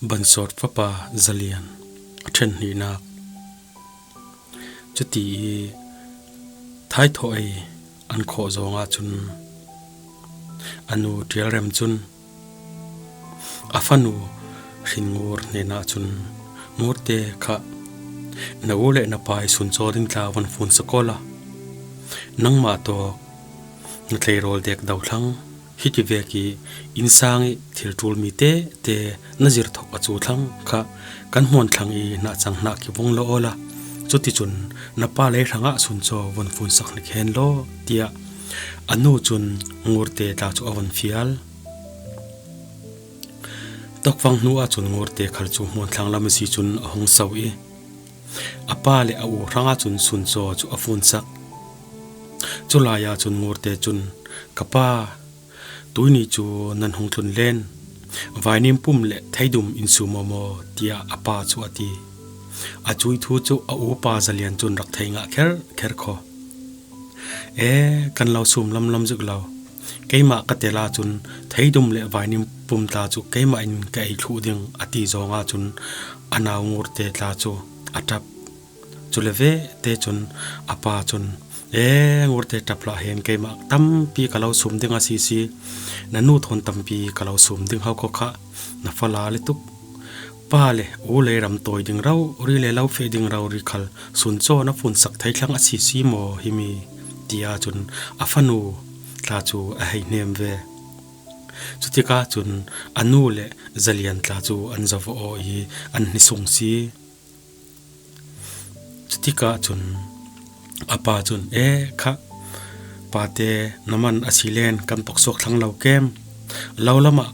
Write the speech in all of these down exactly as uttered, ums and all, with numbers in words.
Bansawt fapa Zalian a ṭhen hnihnak. Cuti i thaithawh ei an khawh zawng ahcun a nu Ṭialrem cun a fanu Hrin Ngur hnenah cun, "Ngurte kha na u le na pa i suncaw ding tla van fun sak awla, nangmah tawk na tleirawl dek do thlang. Hiti vek i innsang i thil ṭulmi tete na zir thawk a cu thlang kha kan hmuan thlang i hnahcang hnah ki vung lo awla, cuticun na pa lei hrangah suncaw van fun sak hnik hen law," tiah a nu cun Ngurte tla cu a van fial. Tokfang hnu ahcun Ngurte khal cu hmuan thlang lam a si cun a hung so i a pa le a u hrangah cun suncaw cu a fun sak. Culai ahcun Ngurte cun, "Ka pa, tuini cu nan hung tlun len, vainim pum le theidum in sum aw maw?" tiah a pa cu a ti. A cuih thu cu a upa Zalian cun rak thei ngah kherkher kho. "E, kan lo sum lamlam zik lo. Keimah ka tel ahcun theidum le vainim pum tla cu keimah in ka ei thluh ding," a ti zawng ahcun a nau Ngurte tla cu a ṭap. Cule vete cun a pa cun, "E, Ngurte, ṭap hlah hen, keimah tampi ka lo sum ding a si si, na nu thawn tampi ka lo sum ding ho kho kha, na fala le tuk pa le u le ram tawi ding rori le lo feh ding rori khal suncaw na fun sak thei thlang a si si maw himi?" tiah cun a fanu tla cu a hei hnem ve. Cutikah cun a nu le Zalian tla cu an zoh aw i an hnisung si. Cutikah cun a pa cun, "E kha, pate, na man a si len kan poksuak thlang lo kem? Lo lamah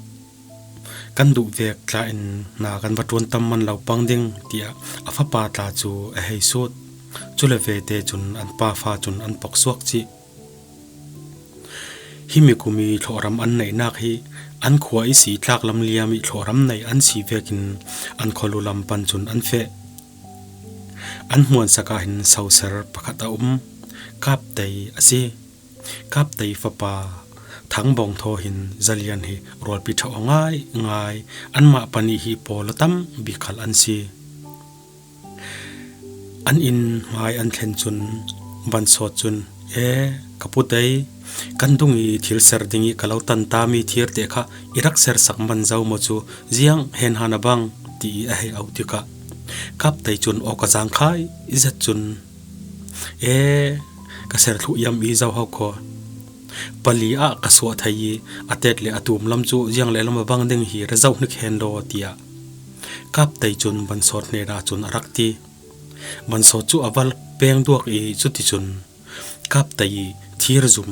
kan duh vek tla in hna kan va ṭuan tam man lo pang ding," tiah a fapa tla cu a hei sut. Cule vete cun an pa fa cun an poksuak cih. Himi kum i thlawhram an neihnak hi an khua i si tlaklam liam i thlawhram nei an si vekin an khualu lam pan cun an feh. An hmuansak ah hin soser pakhat a um. Kaptei a si. Kaptei fapa Thangbawng thaw hin Zalian hi rualpi ṭha aw ngaingai. Anmah pahnih hi pawl a tam bik khal an si. An inn hmai an thlen cun Bansawt cun, "E, ka putei, kan dung i thil ser ding i ka lo tantami thirte kha i rak sersak man zo maw cu, ziang hen hana bang?" ti i a hei auh tikah Kaptei cun aw ka zangkhai i zet cun, "E, ka ser thluh iam i zo ho kho. Pali ah ka suah thei i a tet le a tum lam cu ziang le lam a bang ding hi ra zoh hnik hen law," tiah Kaptei cun Bansawt hnenah cun a rak ti. Bansawt cu a va peng duak i cuticun Kaptei i thir zum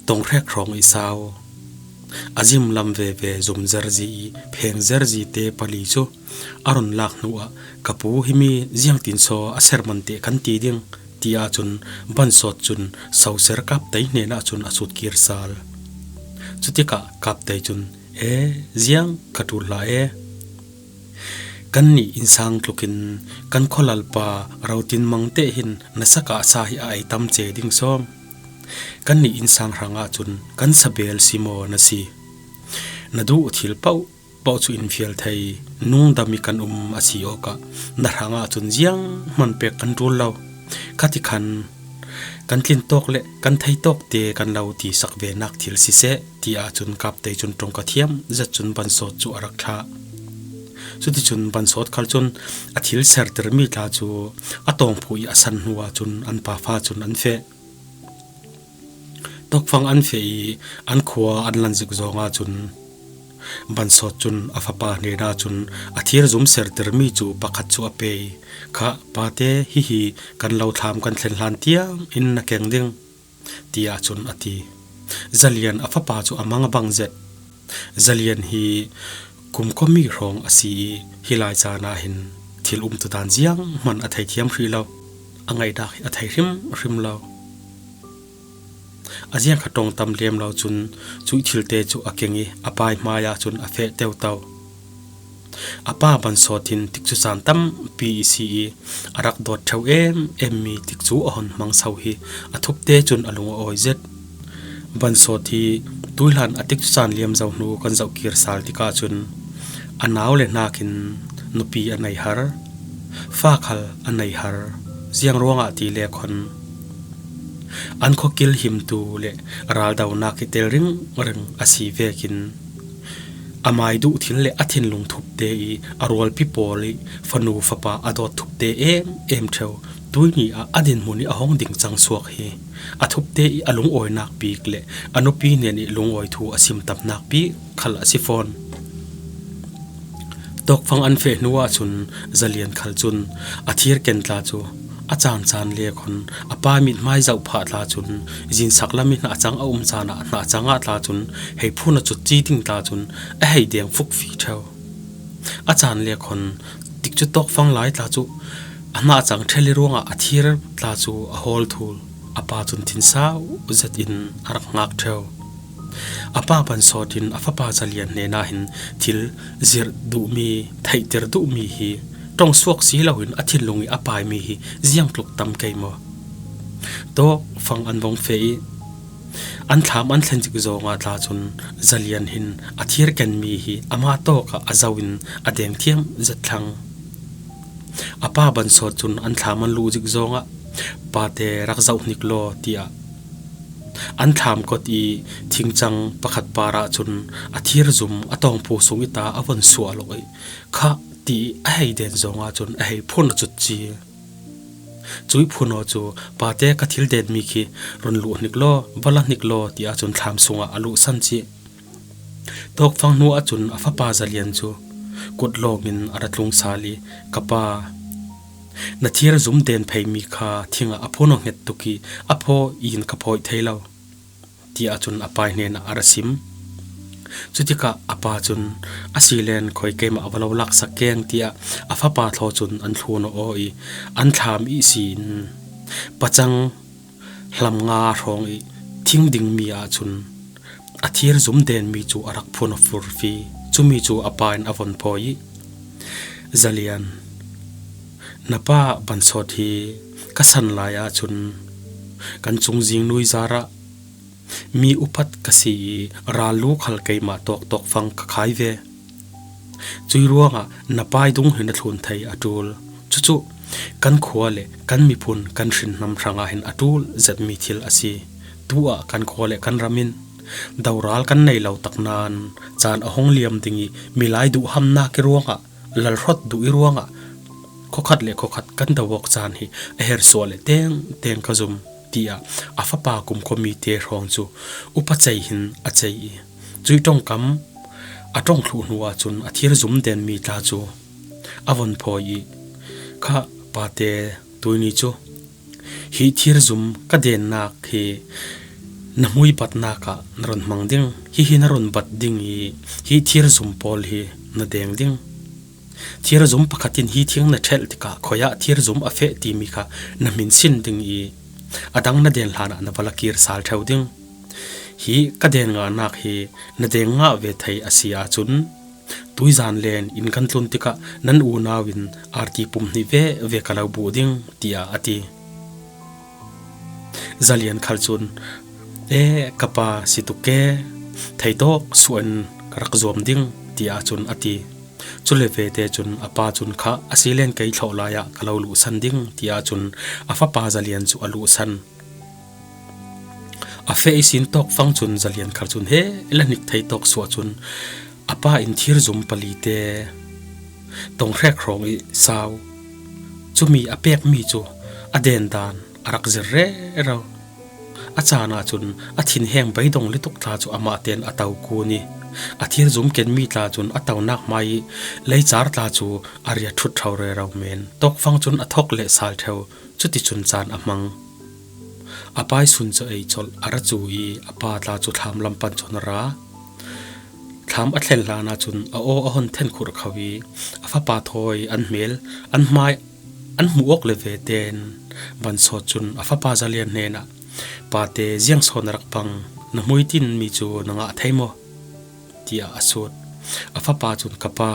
tonghrek hrawng i sau, a zim lam veve zum zerzi i pheng zerzi te pali cu a run lak hnuah, "Ka pu, himi ziangtin saw a ser man te kan ti ding," tiah cun Bansawt cun soser Kaptei hnenah cun a sut kir sal. Cutikah Kaptei cun, "E, ziang ka ṭul hlah e. Kannih innsang tlukin kan khualalpa rotin mangte hin na sakah sa hi a ei tam ce ding sawm. Kannih innsang hrangah cun kan sabel si maw na si? Na duh thil paoh paoh cu in fial thei, nungdam i kan um a si awkah na hrangah cun zianghman pek kan ṭul lo. Khati khan kan tlin tawk le kan thei tawk te kan lo ti sak ve nak thil siseh," tiah cun Kaptei cun ṭongka thiam zet cun Bansawt cu a rak thlah. Cuticun Bansawt khal cun a thil sertermi tla cu a tawngphu i a san hnu ahcun an pa fa cun an feh. Tawkfang an feh i an khua an lan zik zawng ahcun Bansawt cun a fapa hnenah cun a thir zum sertermi cu pakhat cu a pe i, "Kha, pate, hihi kan lo thlam kan thlen hlan tiang in na keng ding," tiah cun a ti. Zalian a fapa cu a mang a bang zet. Zalian hi kumkhuami hrawng a si i, hi lai caan ah hin thil umtutan zianghman a thei thiam hrih lo, a ngaihnak hi a thei hrimhrim lo. A ziangkhat ṭong tam lem lo cun cuih thilte cu a keng i a pa i hmai ah cun a feh teuto. A pa Bansawt hin tikcu caan tampi i si i a rak dawt ṭheu em emmi tikcu a hon hmangso hi a thupte cun a lung a awi zet. Bansawt hi tuihlan a tikcu caan liam zo hnu kan zoh kir sal tikah cun A nau le hnakin nupi a nei har, fa khal a nei har, ziang ruangah ti le khawn an khuakil himtu le raldonak hi tel ringring a si vekin a mai duh thil le a thinlung thupte i a rualpi pawl i fanu fapa a dawt thupte em em ṭheu tuini ah a dinhmun i a hawng ding cang suak hi a thupte i a lungawinak bik le a nupi hnen i lungawi thu a simtamnak bik khal a si fawn. Tawkfang an feh hnuah cun Zalian khal cun a thir ken tla cu a caan caan le khawn a pa mithmai zoh phah tla cun zinsak lam i hnahcang a um caan ah hnahcang ah tla cun hei phun a cut ci ding tla cun a hei deng fukfi ṭheu. A caan le khawn tikcu tawkfang lai tla cu a hnahcang ṭhel i ruangah a thir tla cu a hawl thul. A pa cun thinsau zet in a rak ngak ṭheu. A pa Bansawt in a fapa Zalian hnenah hin thil zirh duhmi, theihter duhmi hi ṭong suak si loin a thinlung i a paimi hi ziang tluk tam kei maw? Tawkfang an vong feh i an thlam an thlen zik zawngah tla cun Zalian hin a thir kenmi hi amah tawkah a zoh in a deng thiam zet thlang. A pa Bansawt cun an thlam an luh zik zawngah pate rak zoh hnik law tiah an thlam kawt i thingcang pakhat parah cun a thir zum a tawngphu sung i ta a von suah lawk i khah ti i a hei den zawngah cun a hei phun a cut ci. Cuih phun aw cu pate ka thil denmi khi run luh hnik law, va la hnik law tiah cun thlam sungah a luhsan cih. Tawkfang hnu ahcun a fapa Zalian cu kut lawngin a ra tlung sal i, "Ka pa, na thir zum den pheimi kha thingah a phun aw hnget tuk i a phaw in ka phawih thei lo," tiah cun a pa hnenah a ra sim. Cutikah a pa cun, "A si len khawi keimah va lo laksak keng," tiah a fapa thaw cun an thlun aw i an thlam ihsi in pacang hlam nga hrawng i thing dingmi ahcun a thir zum denmi cu a rak phun a furfi. Cumi cu a pa in a von phawi i, "Zalian, na pa Bansawt hi ka san lai ahcun kan cungzing nuizar ah mi upat ka si i rallu khal keimah tawk tawkfang ka khai ve. Cui ruangah na pai dung hin a thlun thei a ṭul. Cucu kan khua le kan miphun kan hrinhnam hrangah hin a ṭul zetmi thil a si. Tu ah kan khua le kan ram in doral kan nei lo tak nain caan a hong liam ding i milai duhhamnak i ruangah, lalhrawt duh i ruangah khuakhat le khuakhat kan do awk caan hi a hersuah le tengteng ka zum," tiah a fapa kumkhuami te hrawng cu upa cei hin a cei i, cuih ṭongkam a ṭong thluh hnu ahcun a thir zum denmi tla cu a von phawi i, "Kha pate, tuini cu hi thir zum ka dennak hi na hmui batnak ah na run hmang ding, hihi na run bat ding i hi thir zum pawl hi na deng ding. Thir zum pakhat in hi thing na ṭhelh tikah khawi ah thir zum a feh timi kha na hmin sin ding i a dang na den hlanah na va la kir sal ṭheu ding. Hi ka den ngahnak hi na deng ngah ve thei a si ahcun tuizan len inn kan tlun tikah nan unau in arti pum hnih veve ka lo buh ding," tiah a ti. Zalian khal cun, "E, ka pa si tuk ke, theitawk suah in ka rak zuam ding," tiah cun a ti. Cule vete cun a pa cun, "Kha a si len kei thlawh lai ah ka lo luhsan ding," tiah cun a fapa Zalian cu a luhsan. A feh ihsin tawkfang cun Zalian khal cun he la hnik theitawk suah cun a pa in thir zum pali te tonghrek hrawng i sau. Cumi a pekmi cu a den dan a rak zir rero. A caan ahcun a thinheng beidong lutuk tla cu amah tein a to kun i a thir zum kenmi tla cun a tonak hmai i leicar tla cu a ria ṭhut ṭho rero men. Tawkfang cun a thawk leh sal ṭheu, cuticun caan a hmang. A pai sun cu ei colh a ra cu i a pa tla cu thlam lam pan cun a ra. Thlam a thlen hlan ahcun a aw a hon then khurh kho i a fapa thawi an hmel an hmai an hmuh awk le ve tein Bansawt cun a fapa Zalian hnenah, "Pate, ziang sawn a rak pang, na hmui tinmi cu na ngah thei maw?" tiah a sut. A fapa cun, "Ka pa,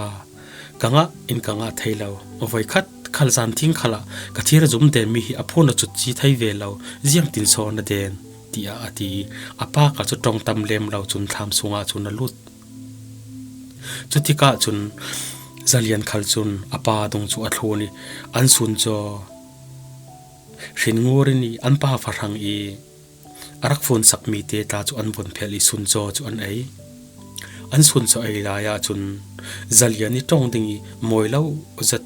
ka ngah in ka ngah thei lo. Voikhat khal zanthing khalah ka thir zum denmi hi a phun a cut ci thei ve lo, ziangtin sawn na den?" tiah a ti i a pa kha cu ṭong tam lem lo cun thlam sungah cun a lut. Cutikah cun Zalian khal cun a pa dung cu a thlun i an sun caw hrin ngur in i an pa fa hrang i a rak fun sakmi te tla cu an vun phelh i sun caw cu an ei. An sun caw ei lai ahcun Zalian i ṭong ding i mawi lo zet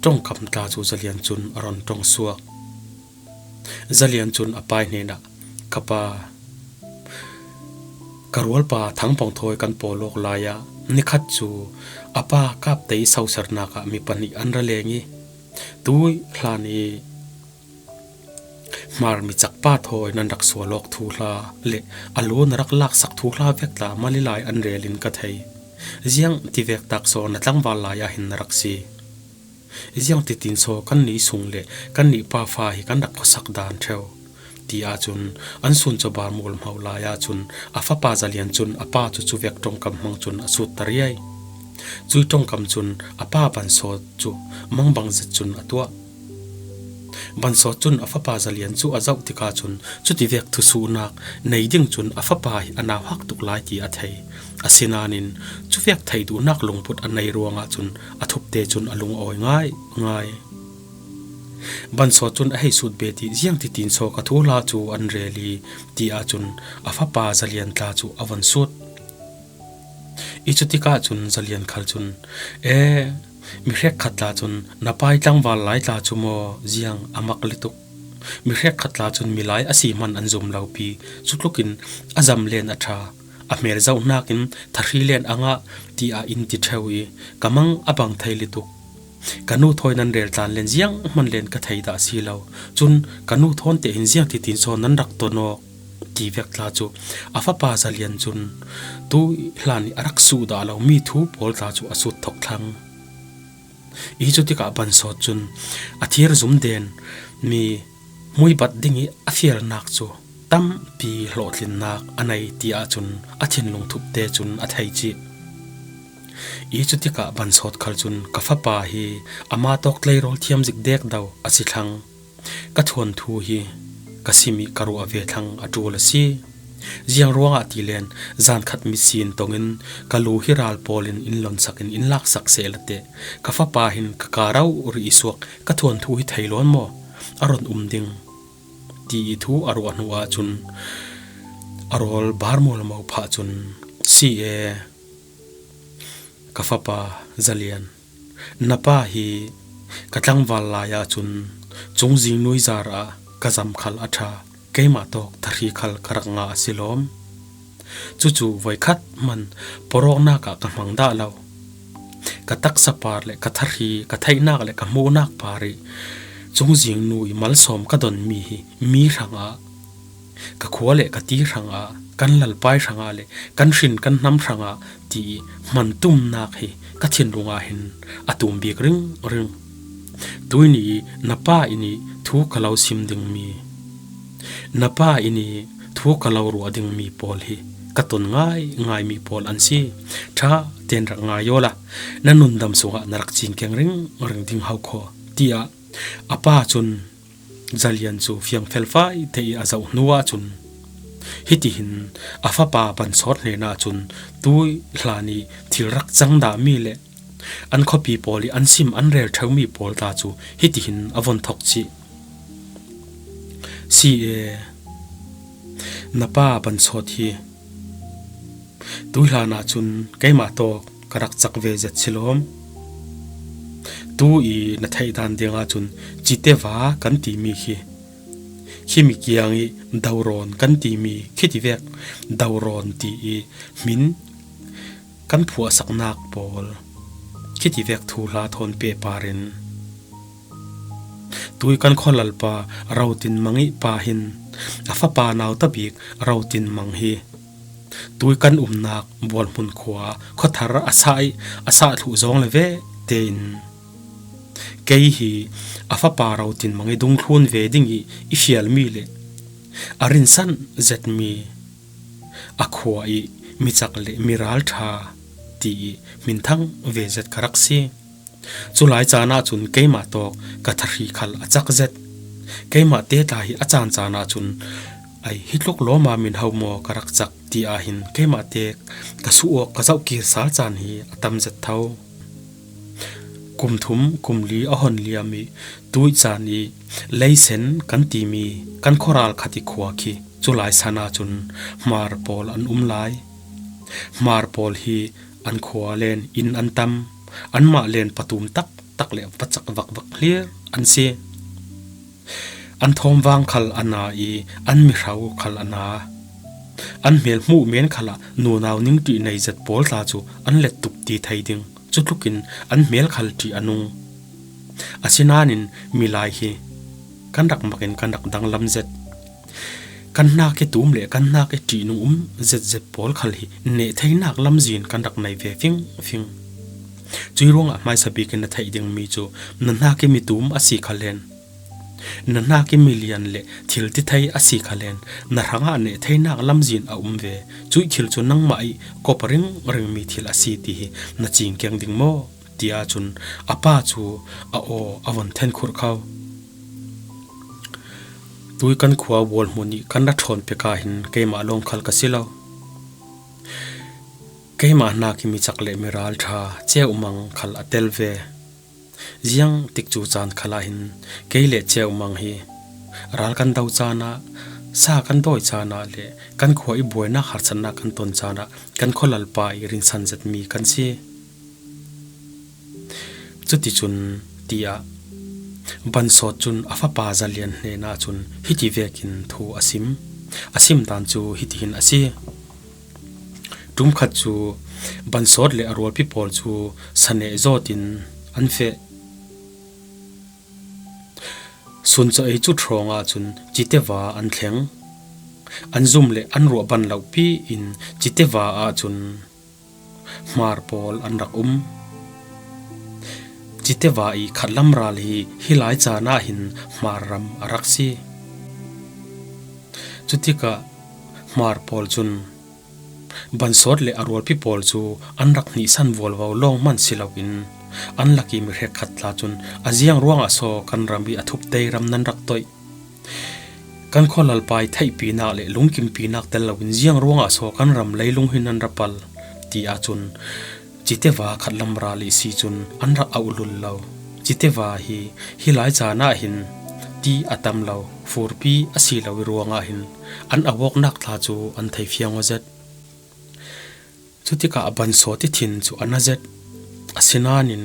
ṭongkam tla cu Zalian cun a ron ṭong suak. Zalian cun a pa hnenah, "Ka pa, ka rualpa Thangpong thawi kan pawl awk lai ah nikhat cu a pa kaptei sosernak ah mi pahnih an ra leng i, tui hlan i Hmar mi cakpa thawi nan rak sual awk thuhla le a lu na rak laksak thuhla vek tla mali lai an rel in ka thei. Ziang ti vek tak saw na tlangval lai ah hin na rak si. Ziang titin saw kannih sung le kannih pa fa hi kan rak khuasak dan ṭheu," ti ahcun an sun caw bar mualhmo lai ahcun a fapa Zalian cun a pa cu cuvek ṭongkam hmang cun a sut ta riai. Cui ṭongkam cun a pa Bansawt cu mangbang zet cun a tuah. Bansawt cun a fapa Zalian cu a zoh tikah cun cutivek thusuhnak nei ding cun a fapa hi a nauhak tuk lai ti a thei. Asinain cuvek theih duhnak lungput a nei ruangah cun a thupte cun a lungawi ngaingai. Bansawt cun a hei sut bet i, "Ziang titin saw ka thuhla cu an rel i," ti ahcun a fapa Zalian tla cu a von sut. I cutikah cun Zalian khal cun, "E, mi hrekkhat tla cun na pa i tlangval lai tla cu maw ziang a mak lutuk. Mi hrekkhat tla cun milai a si hman an zum lo pi, cutlukin a zam len a ṭha, a hmel zoh hnakin thahri len a ngah," tiah in ti ṭheu i ka mang a bang thei lutuk. Ka nu thawi nan rel tlan len zianghman len ka thei dah si lo. Cun ka nu thawn tein ziang titin saw nan rak ton awk ti vek tla cu a fapa Zalian cun tui hlan i a rak suh dah lo mi thu pawl tla cu a sut thok thlang. I cutikah Bansawt cun a thir zum den mi hmuibat ding i a fialnak cu tampi hlawhtlinnak a nei ti ahcun a thinlung thupte cun a thei cih. I cutikah Bansawt khal cun, "Ka fapa hi amah tawk tleirawl thiam zik dek do a si thlang. Ka thuanthu hi ka sim i ka ruah ve thlang a ṭul a si. Ziang ruangah ti len zan khat mitsin tongin ka lu hi ral pawlin in lonsak in in laksak seh la teh. Ka fapa hin ka ka rauh rih i suak ka thuanthu hi thei lawn maw a ron um ding?" ti i thu a ruah hnu ahcun a rawl bar mualhmo phah cun, "Si e, ka fapa Zalian, na pa hi ka tlangval lai ahcun cungzing nuizar ah ka zam khal a ṭha, keimah tawk thahri khal ka rak ngah a si lawm. Cucu voikhat hman porawknak ah ka hmang dah lo. Ka taksa par le ka thahri, ka theihnak le ka hmuhnak par i cungzing nu i malsawm ka donmi hi mi hrangah, ka khua le ka ti hrangah, kan lalpai hrangah le kan hrin kan hnam hrangah ti i hman tumnak hi ka thinlung ah hin a tum bik ringring. Tuini i na pa in i thu ka lo sim dingmi, na pa in i thu ka lo ruah dingmi pawl hi ka ton ngaingaimi pawl an si. Ṭha tein rak ngai awla na nundam sungah na rak cin keng ringring ding hau khaw," tiah a pa cun Zalian cu fiang felfai te i a zoh hnu ahcun hitihin a fapa Bansawt hnenah cun tui hlan i thil rak cang dahmi le an khuapi pawl i an sim an rel ṭheumi pawl tla cu hitihin a von thok cih, "Si e, na pa Bansawt hi tui hlan ahcun keimah tawk ka rak cak ve zet si lawm. Tu i na theih dan ding ahcun citeva kan timi khi, khimi kiang i dorawn kan timi khitivek dorawn ti i hmin kan phuahsaknak pawl khitivek thuhla thawn pehpar in tui kan khualalpa Rotin Mang i pa hin a fapa nauta bik Rotin Mang hi tui kan umnak Bualhmun khua khuathar a sah i a sah thluh zawng le ve tein kei hi a fapa Rotin Mang i dungthlun ve ding i i fialmi le a rinsan zetmi a khua i micak le miral ṭha ti i hminthang ve zet ka rak si. Culai caan ahcun keimah tawk ka thahri khal a cak zet. Keimah te tla hi a caan caan ahcun ai hi tluk lawma min ho maw ka rak cak ti ahin keimahte ka suh awk ka zauh kir sal caan hi a tam zet tho. Kum thum kum li a hon liam i tuih caan i Leisen kan timi kan khuaral khat i khua khi cu lai san ahcun Hmar pawl an um lai. Hmar pawl hi an khua len inn an tam, anmah len patum taktak le vacak vakvak hlir an si. An thawmvang khal a na i an mihro khal a na. An hmel hmuh men khalah nunau ningṭih nei zet pawl tla cu an let tuk ti thei ding. Cutlukin an hmel khal ṭih a nung. Asinain milai hi kan rak mak in kan rak danglam zet. Kan hnak i tum le kan hnak i ṭihnung um zetzet pawl khal hi neh theinak lamzin kan rak nei ve fingfing. Cui ruangah hmaisa bikin na theih dingmi cu na hnak i mi tum a si khalen, na hnak i mi lian le thil ti thei a si khalen, na hrangah neh theinak lamzin a um ve. Cuih thil cu nangmah i kop a ringringmi thil a si ti hi na cingkiang ding maw? Ti ahcun a pa cu a aw a von then khurh kho. Tui kan khua Bual hmun i kan ra ṭhawn pek ah hin keimah lawng khal ka si lo. Keimah hnak i mi cak le mi ralṭha Ceu Mang khal a tel ve. Ziang tik cu caan khal ah hin kei le Ceu Mang hi ral kan do caan ah, sa kan dawi caan ah le kan khua i buainak harsatnak kan ton caan ah kan khualalpa i rinsan zetmi kan si. Cuticun, tiah Bansawt cun a fapa Zalian hnenah cun hiti vekin thu a sim. A sim dan cu hitihin a si. Ṭumkhat cu Bansawt le a rualpi pawl cu saneh zawtin an feh. Suncaw ei cu hrawng ahcun Citeva an thleng. An zum le an ruah ban lopi in Citeva ahcun Hmar pawl an rak um. Citeva i khatlam ral hi hi lai caan ah hin Hmar ram a rak si. Cutikah Hmar pawl cun Bansawt le a rualpi pawl cu an rak hnihsan vualvo lawng hman si loin an lak i mi hrekkhat tla cun a ziang ruangah saw kan ram i a thuptei ram nan rak toih. Kan khualalpa i theihpinak le lungkimpinak tel loin ziang ruangah saw kan ram leilung hi nan ra pal ti ahcun Citeva khatlam ral i si cun an rak auh lul lo. Citeva hi hi lai caan ah hin ti a tam lo, furpi a si lo i ruangah hin an auh awknak tla cu an thei fiang aw zet. Cutikah Bansawt i thin cu a na zet. Asinain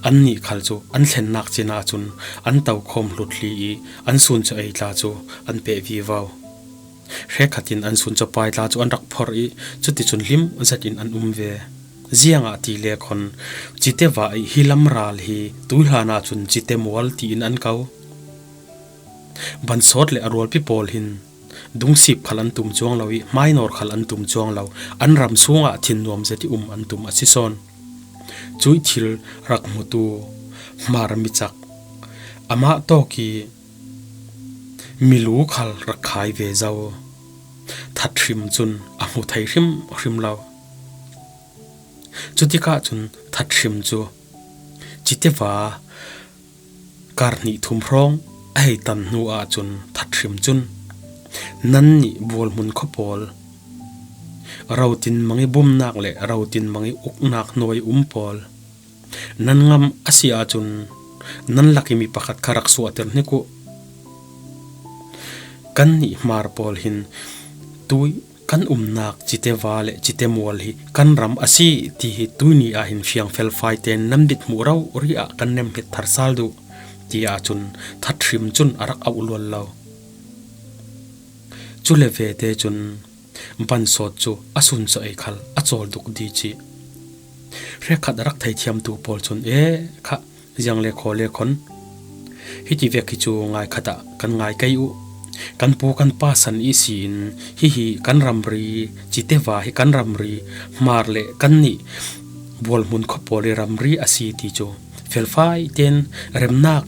annih khal cu an thlennak cin ahcun an tokhawm hlutli i an suncaw ei tla cu an peh vivo. Hrekkhat in an suncaw pai tla cu an rak phorh i cuticun hlim zetin an um ve. Ziangah ti le khon Citeva i hi lam ral hi tuihlan ahcun Citemual tiin an ko. Bansawt le a rualpi pawl hin dungsip khal an tum cuang lo i hmainor khal an tum cuang lo, an ram sungah thin nuam zet i um an tum a si sawn. Cuih thil rak hmutu Hmar micak amah tawk i milu khal rak khai ve zo. Thathrim cun a hmu thei hrimhrim lo. Cutikah cun Thathrim cu Citeva kar hnih thum hrawng a hei tan hnu ahcun Thathrim cun, "Nannih Bual hmun khua pawl, rotin mangi bumnak le rotin mangi uknak hnuai um pawl, nan ngam a si ahcun nan lak i mi pakhat kha rak suahter hnik uh. Kannih Hmar pawl hin tui kan umnak Citeva le Citemual hi kan ram a si ti hi tuini ah hin fiang felfai tein nan mit hmuh rori ah kan nemhmet thar sal duh," ti ahcun Thathrim cun a rak auh lual lo. Cu le vete cun Bansawt cu a suncaw ei khal a cawl duk di cih. Hrekkhat a rak theithiamtu pawl cun, "E, khah, ziang le khaw le khon. Hiti vek hi cu ngai khat ah kan ngai kei uh. Kan pu kan pa san ihsi in hihi kan ramri, Citeva hi kan ramri, Hmar le kannih Bual hmun khua pawl i ramri a si ti cu felfai tein remnak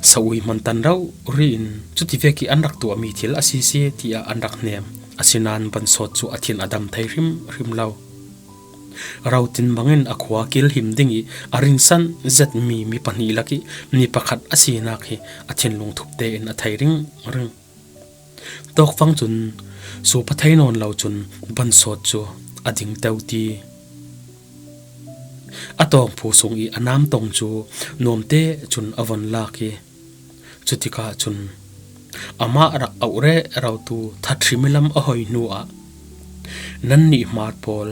sa ui hman tan rori in cuti vek i an rak tuahmi thil a si si," tiah an rak hnem. Asinain Bansawt cu a thin a dam thei hrimhrim lo. Rotin bangin a khua kilhim ding i a rinsan zetmi mi pahnih lak i mi pakhat a sinak hi a thinlung thup tein a thei ringring. Tawkfang cun sup a thei nawn lo cun Bansawt cu a ding teuti. A tawngphu sung i a namtong cu nuamte cun a von lak i, cutikah cun amah rak auh rero tu Thathrim i lam a hoi hnuah, "Nannih Hmar pawl,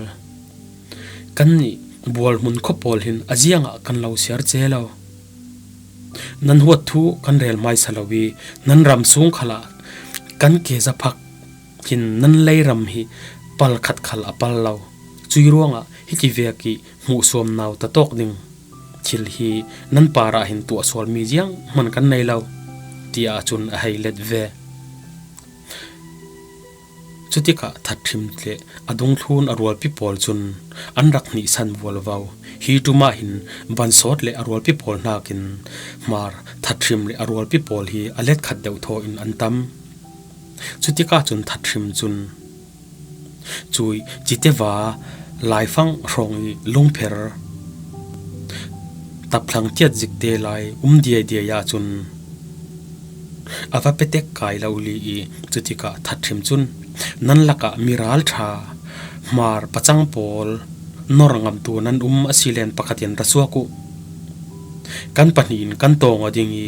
kannih Bualhmun khua pawl hin a ziangah kan lo siar ce lo. Nan huat thu kan rel hmaisa lo i, nan ram sung khalah kan ke zaphak hin nan leiram hi pal khat khal a pal lo. Cui ruangah hiti vek i hmuhsuam nau tatawk ding thil hi nan parah hin tuah sual mi zianghman kan nei lo," tiah cun a hei let ve. Cutikah Thathrim le a dungthlun a rualpi pawl cun an rak hnihsan vualvo. Hi ṭum ah hin Bansawt le a rualpi pawl hnakin Hmar, Thathrim le a rualpi pawl hi a letkhat deuh thaw in an tam. Cutikah cun Thathrim cun cui Citeva laifang hrawng i lungpher taphlang tiat zikte lai um diaidiai ahcun a va petek kai lo li i, cutikah Thathrim cun, "Nan lakah mi ralṭha Hmar pacang pawl nor ngamtu nan um a si len pakhat in ra suak uh. Kan pahnih in kan tawng aw ding i,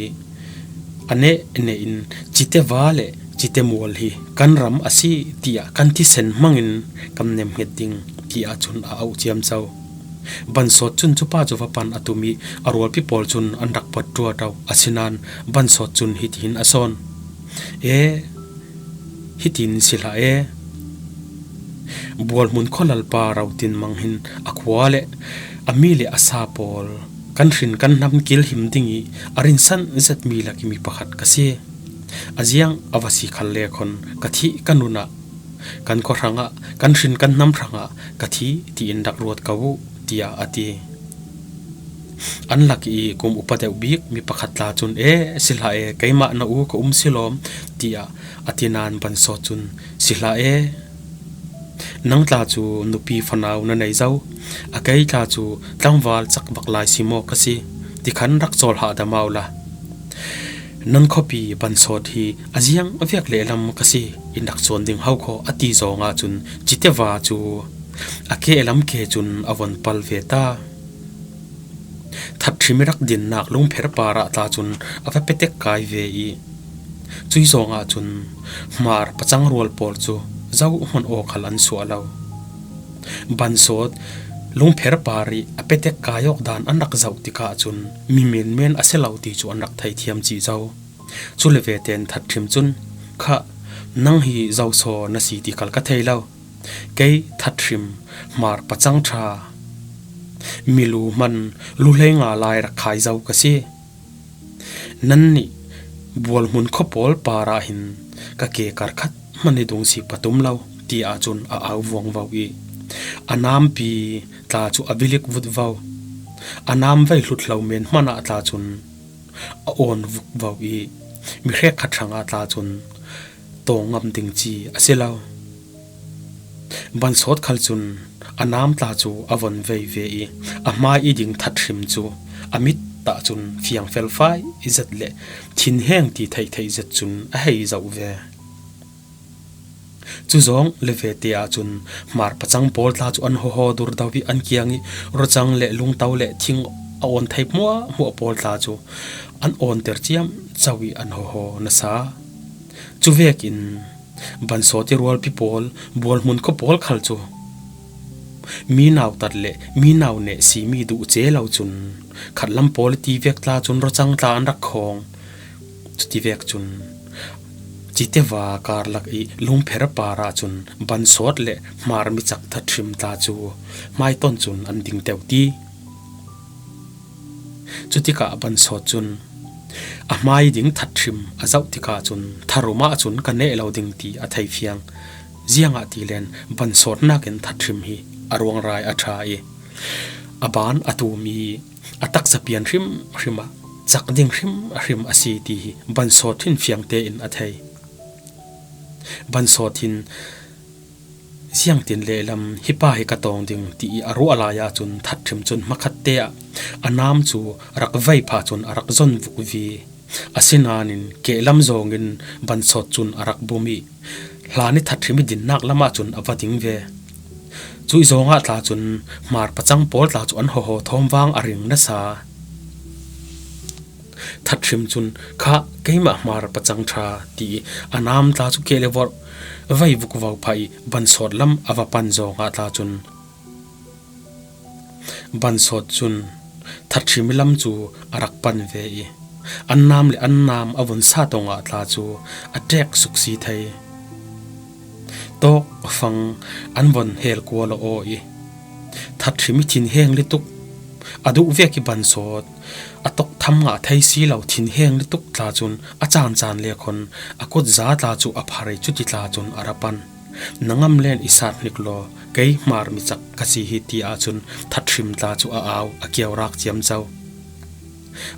a neh neh in Citeva le Citemual hi kan ram a si, tiah kan thisen hmangin kan nemhnget ding," tiah cun a auh ciamco. Bansawt cun cupa cu va pan a tum i a rualpi pawl cun an rak puat ṭuaṭo. Asinain Bansawt cun hitihin a sawn, "E, hitin si hlah e. Bualhmun khualalpa Rotin Mang hin a khua le a mi le a sa pawl kan hrin kan hnam kilhim ding i a rinsan zetmi lak i mi pakhat ka si. A ziang a va si khal le khawn ka thih ka nun ah kan khua hrangah, kan hrin kan hnam hrangah ka thi tiin rak ruat ko uh," tiah a ti. An lak i kum upa deuh bik mi pakhat tla cun, "E, si hlah e, keimah na u ka um si lawm," tiah a ti nain Bansawt cun, "Si hlah e, nang tla cu nupi fanau na nei zo, a kei tla cu tlangval cakvak lai si maw ka si, ti khan rak cawl hahdah maw la. Nan khuapi Bansawt hi a ziang a viak lehlam ka si, in rak cawn ding ho khaw," a ti zong ahcun Citeva cu a kehlam ke cun a von pal ve ta. Thathrim i rak dinnak lungpher parah tla cun a va petek kai ve i, cui zong ahcun Hmar pacang rual pawl cu zohhmanh aw khal an suah lo. Bansawt lungpher par i a petek kai awk dan an rak zoh tikah cun mi menmen a si lo ti cu an rak theithiam cih zo. Cu le ve tein Thathrim cun, "Kha, nang hi zosaw na si ti khal ka thei lo. Kei Thathrim, Hmar pacang ṭha, milu hman luhlei nga lai rak khai zo ka si. Nannih Bualhmun khua pawl parah hin ka ke kar khat hmanh i dung si patum lo," tiah cun a au vuangvo i, a nampi tla cu a vilik vutvo. A nam vei hlut lo men hmanh ah tla cun a awn vukvo i, mi hrekkhat hrangah tla cun tawng ngam ding ci a si lo. Bansawt khal cun a nam tla cu a von vei ve i, a hmai i ding Thathrim cu a mit ah cun fiang felfai i zet le thinheng ti theihtheih zet cun a hei zoh ve. Cu zong le ve te ahcun Hmar pacang pawl tla cu an hawhaw durdo i an kiang i ruacang le lungto le thing a awn thei hmuahhmuah pawl tla cu an awnter ciamco i an hawhaw nasa. Cu vekin Bansawt i rualpi pawl, Bualhmun khua pawl khal cu mi nautat le mi nauneh simi duh ce lo cun khatlam pawl i ti vek tla cun ruacang tla an rak khawng. Cuti vek cun Citeva karlak i lungpher parah cun Bansawt le Hmar micak Thathrim tla cu hmaiton cun an ding teuh ti. Cutikah Bansawt cun a hmai ding Thathrim a zoh tikah cun, "Tharum ahcun ka neh lo ding," ti a thei fiang. Ziangahtile Bansawt nakin Thathrim hi a ruangrai a ṭha i a ban a tum i a taksa pian hrimhrim ah cak ding hrimhrim a si ti hi Bansawt hin fiang tein a thei. Bansawt hin, "Ziangtin lehlam hi pa hi ka tawng ding," ti i a ruah lai ahcun Thathrim cun hmakhatte ah a nam cu rak vei phah cun a rak zon vukvi. Asinain kehlam zawngin Bansawt cun a rak bum ih, hlan ih Thathrim ih dinnak lamah cun a va ding ve. Cuih zawngah tla cun Hmar pacang pawl tla cu an hawhaw thawm vang a ring nasa. Thathrim cun, "Kha, keimah Hmar pacang ṭha," ti ih a nam tla cu keh le vorh vei vukvau phah ih Bansawt lam a va pan zawngah tla cun Bansawt cun Thathrim ih lam cu a rak pan ve ih, an nam le an nam a vun sa tongah tla cu a ṭek suksi thei. Tawkfang an von hel kual aw ih, Thathrim ih thinheng lutuk, a duh vek ih Bansawt a tawk tham ngah thei si lo thinheng lutuk tla cun a caan caan le khon a kutza tla cu a phar ih cuti tla cun a ra pan. "Na ngam len i sat hnik law, kei Hmar mi cak ka si hi," ti ahcun Thathrim tla cu a au, a kio rak ciamco.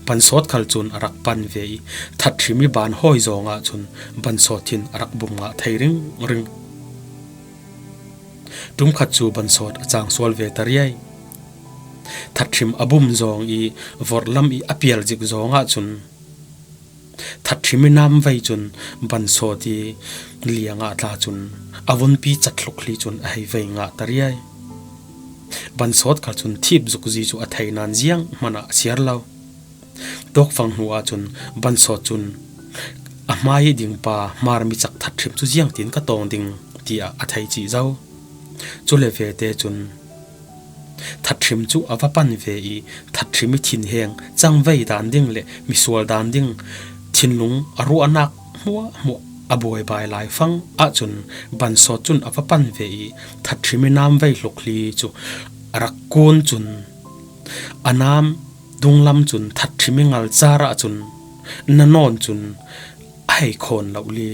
Bansawt khal cun a rak pan ve ih Thathrim ih ban hawi zawngah cun Bansawt hin a rak bum ngah thei ringring. Ṭum khat cu Bansawt a cang sual ve ta riai. Thathrim a bum zawng ih vorhlam ih a pial zik zawngah cun Thathrim ih namvei cun Bansawt ih liangah tla cun a vunpi cat hlukli cun a hei vei ngah ta riai. Bansawt khal cun thip zukzi cu a thei nain zianghman ah a siar lo. Tawkfang hnu ahcun Bansawt cun a hmai ih ding pa Hmar mi cak Thathrim cu ziangtin ka tawng ding tiah a thei cih zo. Cule vete cun Thathrim cu a va pan ve ih Thathrim ih thinheng cangvei dan ding le misual dan ding thinlung a ruahnak hmuahhmuah a buaibai lai fang ahcun Bansawt cun a va pan ve ih Thathrim ih namvei hlukli cu a rak kun cun a nam dunglam cun Thathrim ih ngal car ahcun na nawn cun a hei khawn lohli.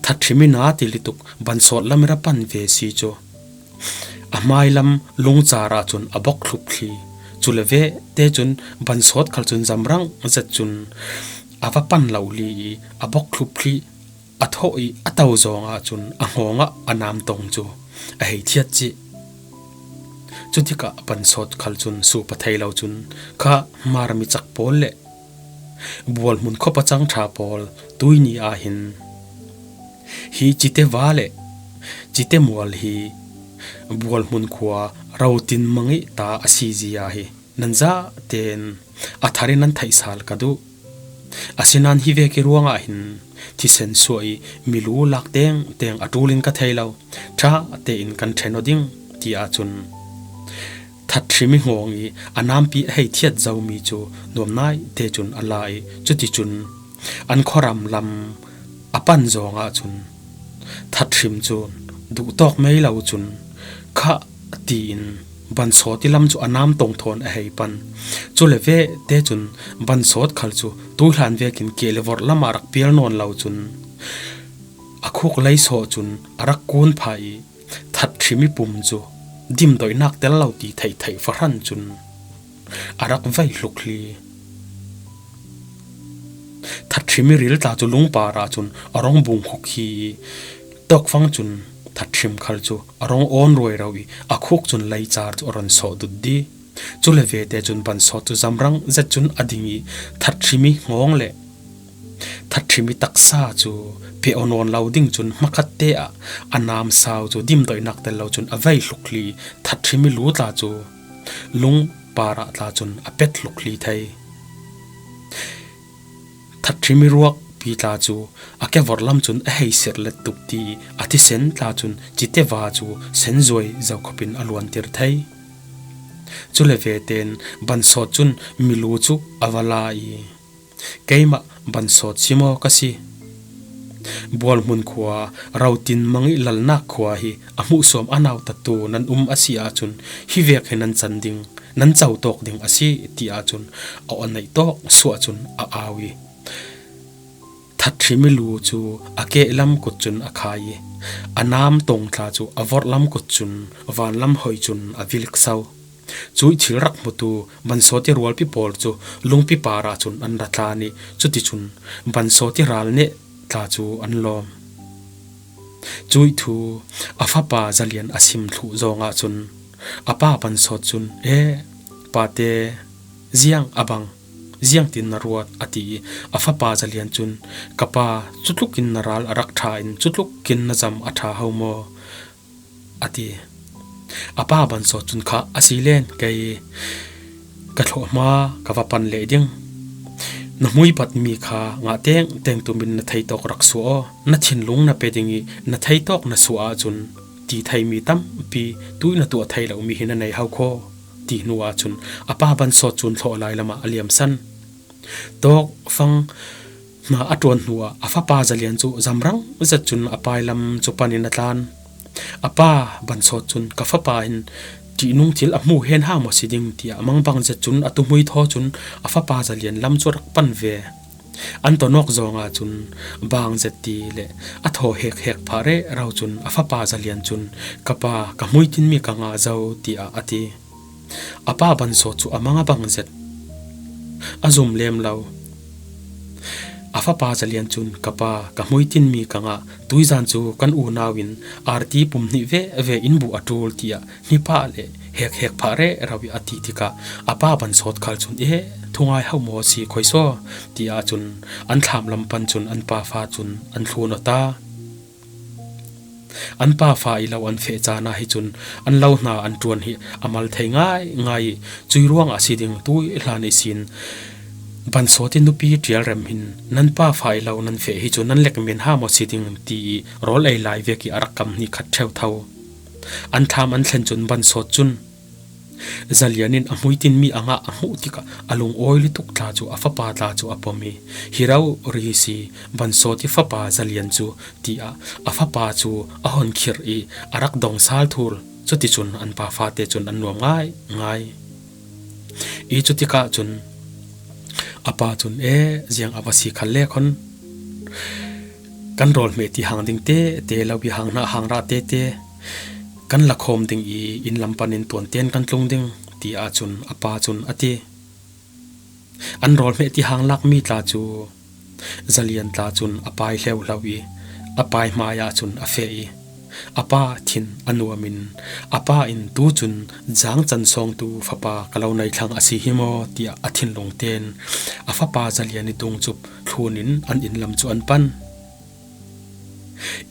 Thathrim ih na ti lutuk Bansawt lam ih ra pan ve si cu a hmailam lungcar ahcun a bok thlup thli. Cule vete cun Bansawt khal cun zamrang zet cun a va pan lohli ih a bok thlup thli a thawh ih a to zawng ahcun a hngawng ah a nam tong cu a hei thiat cih. Cutikah Bansawt khal cun sup a thei lo cun kha Hmar mi cak pawl le Bualhmun khuapacang ṭha pawl tuihni ah hin hi Citeva le Citemual hi Bualhmun khua Rotin Mang ih ta a si zia hi nan zaten a thar ih nan theih sal ka duh. Asinain hi vek ih ruangah hin thisen suah ih milu lak tengteng a ṭul in ka thei lo, ṭha tein kan ṭhen aw ding, ti ahcun Thathrim ih hngawng ih a nampi a hei thiat zomi cu nuamnai te cun a la ih cuticun an khuaram lam a pan zawng ahcun Thathrim cu duhtawk mei lo cun khah tiin Bansawt ih lam cu a nam tong thawn a hei pan. Cule vete cun Bansawt khal cu tuihlan vekin keh le vorh lamah rak pial nawn lo cun a khuk lei sawh cun a rak kun phah ih Thathrim ih pum cu dimdoihnak tel lo ti theihtheih fahran cun a rak vei hlukli. Thathrim ih ril tla cu lungpar ahcun a rong bung khuk hi ih tawkfang cun Thathrim khal cu a rong awn ruairo ih a khuk cun leicar cu a ron sawh dut dih. Cule vete cun Bansawt cu zamrang zet cun a ding ih Thathrim ih hngawng le Thathrim ih taksa cu pe aw nawn lo ding cun hmakhatte ah a namsau cu dimdoihnak tel lo cun a vei hlukli. Thathrim ih lu tla cu lungpar ah tla cun a pet hlukli thei. Thathrim ih ruakpi tla cu a kevorh lam cun a hei sirh let tuk ti ih a thisen tla cun Citeva cu senzuai zokhop in a luantir thei. Cule veten Bansawt cun milu cu a va la ih, "Keimah Bansawt si maw ka si? Bualhmun khua Rotin Mang ih lalnak khua hi a hmuhsuam a nautattu nan um a si ahcun hi vek hi nan can ding, nan cotawk ding a si," ti ahcun a aw neih tawk suah cun a au ih Thathrim ih lu cu a kehlam kut cun a khai ih a nam tong tla cu a vorhlam kut cun vanlam hoi cun a vilkso. Cuih thil rak hmutu Bansawt ih rualpi pawl cu lungpi par ahcun an ra tlan ih cuticun Bansawt ih ral neh tla cu an lawm. Cuih thu a fapa Zalian a sim thluh zawng ahcun a pa Bansawt cun, "E, pate, ziang a bang, ziangtin na ruat, a ti ih, a fapa Zalian cun, ka pa, cutlukin na ral a rak ṭha in cutlukin na zam a ṭha ho maw? A ti. A pa Bansawt cun, kha a si len, kei ka thlawhma ka va pan leh ding. Na hmuibatmi kha ngah tengteng tumin na theitawk rak suah aw. Na thinlung na pe ding ih na theitawk na suah ahcun ti theimi tampi, tuih na tuah thei lomi hi na nei ho khaw, ti hnu ahcun a pa Bansawt cun thlawh lai lamah a liamsan. Tawkfang hna a ṭuan hnuah a fapa Zalian cu zamrang zet cun a pai lam cu panin a tlan. A pa Bansawt cun, ka fapa hin ṭihnung thil a hmu hen ha maw si ding, tiah mangbang zet cun a tuhmui thaw cun a fapa Zalian lam cu a rak pan ve. An ton awk zawng ahcun bang zet ti le a thaw hekhek phah rero cun a fapa Zalian cun, ka pa, ka hmuitinmi ka ngah zo, tiah a ti. A pa Bansawt cu a mang a bang zet, a zum lem lo. A fapa Zalian cun, ka pa, ka hmuitinmi ka ngah, tuizan cu kan unau in arti pum hnih veve in buh a ṭul, tiah hniphah le hekhek phah rero ih a ti tikah a pa Bansawt khal cun, e, thungai ho maw si khoi saw, tiah cun an thlam lam pan cun an pa fa cun an thlun aw ta. An pa fa ih lo an feh caan ah hi cun an lo hna an ṭuan hi a mal thei ngaingai ih, cui ruangah si ding tuih hlan ihsin Bansawt ih nupi ṭialrem hin, nan pa fa ih lo nan feh hi cu nan lek men ha maw si ding, ti ih rawl ei lai vek ih a rak kam hnih khat ṭheu tho. An thlam an thlen cun Bansawt cun Zalian in a hmuitinmi a ngah a hmuh tikah a lungawi lutuk tla cu a fapa tla cu a pom ih, hi rori hi si, Bansawt ih fapa Zalian cu, tiah a fapa cu a honkhirh ih a rak dong sal thul. Cuticun an pa fate cun an nuam ngaingai ih, cutikah cun a pa cun, e, ziang a va si khal le khon kan rawl hmeh ti hang ding tete lo ih hang hnah hang rah tete kan la khawm ding ih inn lam panin tuanten kan tlung ding, ti ahcun a pa cun a ti. An rawl hmeh ti hang lakmi tla cu Zalian tla cun a pai hleuhlo ih a pai hmai ahcun a feh ih a pa thin a nuam in a pa in, tu cun zaangcan sawngtu fapa ka lo nei thlang a si hi maw, tiah a thinlung tein a fapa Zalian ih tungcup thlun in an inn lam cu an pan.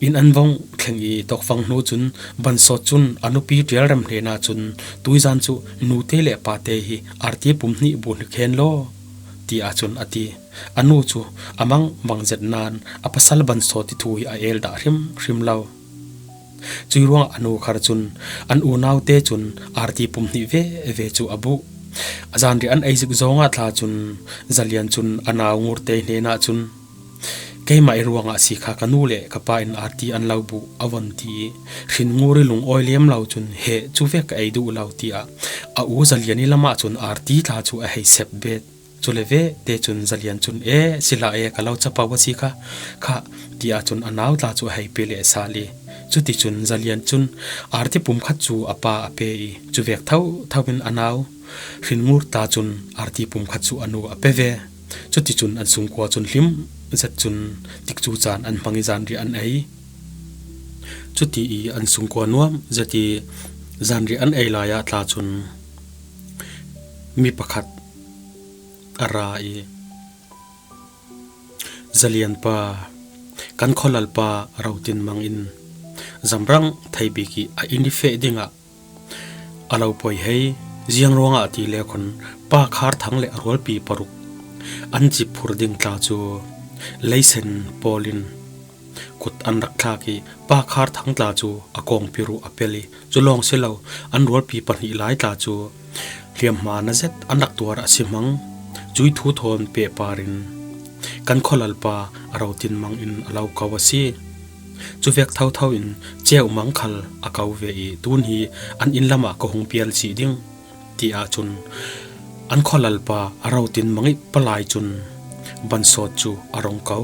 Inn an vong thleng ih tawkfang hnu cun Bansawt cun a nupi ṭialrem hnenah cun, tuizan cu nute le pate hi arti pum hnih buh hnik hen law, ti ahcun a ti. A nu cu a mang bang zet nain a pasal Bansawt ih thu hi a el dah hrimhrim lo. Cui ruangah a nu khar cun an unaute cun arti pum hnih veve cu a buh. A zanriah an ei zik zongah tla cun Zalian cun a nau Ngurte hnenah cun, keimah ih ruangah si kha, ka nu le ka pa in arti an lo buh a von, ti ih hrin ngur ih lungawi lem lo cun, heh, cu vek ka ei duh lo, tiah a u Zalian ih lamah cun arti tla cu a hei sep bet. Cule vete cun Zalian cun, e, si hlah e, ka lo capo a si kha, kha, tiah cun a nau tla cu a hei pe leh sal ih, cuticun Zalian cun arti pum khat cu a pa a pe ih, cuvek thotho in a nau hrin ngur ta cun arti pum khat cu a nu a pe ve. Cuticun an sungkua cun hlim zet cun tikcu caan an hmang ih zanriah an ei. Cuti ih an sungkua nuam zet ih zanriah an ei lai ah tla cun mi pakhat a ra ih, Zalian pa, kan khualal pa Rotin Mang in zamrang thei bik ih a inn ih feh dingah a lo poi hei. Ziang ruangah ti le khun Pa Khar Thang le a rualpi paruk an cip phur ding tla cu leisen pawl in kut an rak thlak ih, Pa Khar Thang tla cu a kawngpi ruh a pel ih, cu lawng si lo, an rualpi pahnih lai tla cu hliamhma na zet an rak tuar a si hmang. Cui thu thawn pehpar in kan khualalpa a Rotin Mang in a lo ko a si. Cuvek thotho in Ceu Mang khal a ko ve ih, tun hi an inn lamah ka hung pial cih ding, ti ahcun an khualalpa a Rotin Mang ih palai cun Bansawt cu a rung ko.